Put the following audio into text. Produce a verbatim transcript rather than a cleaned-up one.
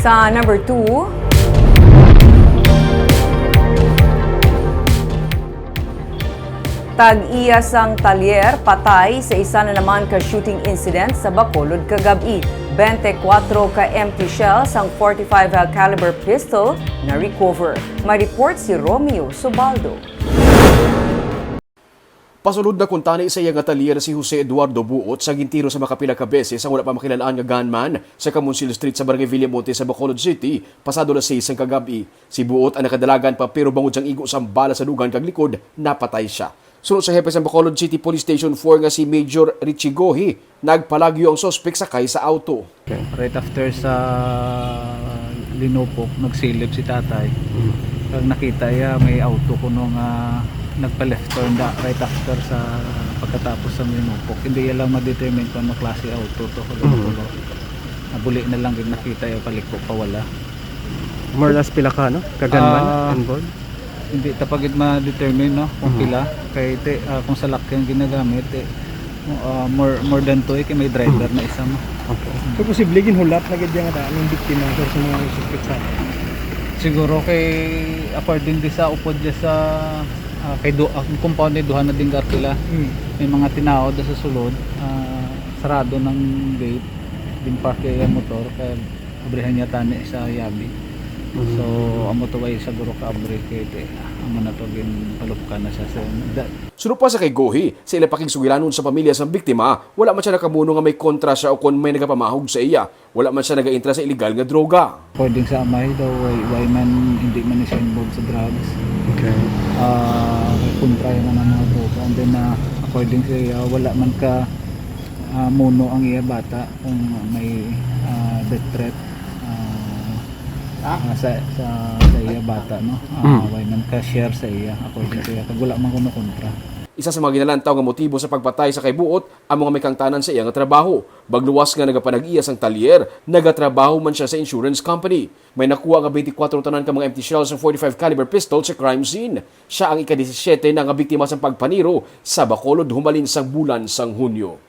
Sa number two, tag-iya sang talyer patay sa isa na naman ka shooting incident sa Bacolod kagab-i. Twenty-four ka empty shells sang forty-five caliber pistol na recover. May report si Romeo Subaldo. Pasulod na kuntani sa iya nga talyer si Jose Eduardo Buot sa gintiro sa makapila ka beses ang wala pa makilal-an nga gunman sa Camoncil Street sa Barangay Villamonte sa Bacolod City pasado alas seis sang kagab-i. Si Buot ang nakadalagan pa, pero bangod sang igo sang bala sa dugan kag likod, napatay sia. Suno sa hepe sang Bacolod City Police Station four nga si Major Richie Gohi, nagpalagyo ang suspek sakay sa auto. Right after sa linupok, nagsilip si tatay. Kag nakita iya may auto kuno nga nagpa-left turn da right after sa pagkatapos sa linupok. Hindi iya lang ma-determine kung ano klase auto to. Nabuli na lang gid nakita iya paliko pa wala. More or less pila ka, no? Ka gunman Ah, involved? Hindi ta pa gid ma-determine, no, kung Mhm. pila. Kay ti, ah, kung salakyan ginagamit, ti, ah, more, more than two, eh, kay may driver Mhm. na isa mo. Okay. So, posible ginhulat na gid yang, ano, yung biktima, sir, sa mga suspect sa atin? Siguro kay, according di sa upod niya sa, ah, kay du-, ang compound ni duha na dinggar sila. Mm. May mga tinaod sa sulod, ah, sarado ng gate, din park iya motor, kay abrihan niya tani sa yabi. Mhm. So, amo to way siguro ka abri kay ti, amo na to ginpalupkan na siya. So, da- Suno pa sa kay Gohi, sa ilang pakigsugilanon sa pamilya sang biktima, wala man siya nakamuno nga may kontra siya o kon may nagapamahog sa iya. Wala man siya nagaintra sa iligal nga droga. According sa amay daw, way, way man, hindi man siya involved sa drugs. Okay. Ah, may kontra yung ano, mga droga. And then, ah, according sa iya, wala man ka, ah, muno ang iya bata kung may, ah, death threat, ah, ah, sa, sa, sa iya bata, no? Ah, Mm. Way man ka share sa iya, according sa iya. Kag wala man kuno kontra. Isa sa mga ginalantaw nga motibo sa pagpatay sa kay Buot, amo nga may kangtanan sa iya nga trabaho. Magluwas nga nagapanag-iya sang talyer, nagatrabaho man siya sa insurance company. May nakuha nga twenty-four tanan ka mga empty shells sa forty-five caliber pistol sa crime scene. Siya ang ika-disisiete na nga biktima sang pagpaniro sa Bacolod humalin sang bulan sang Hunyo.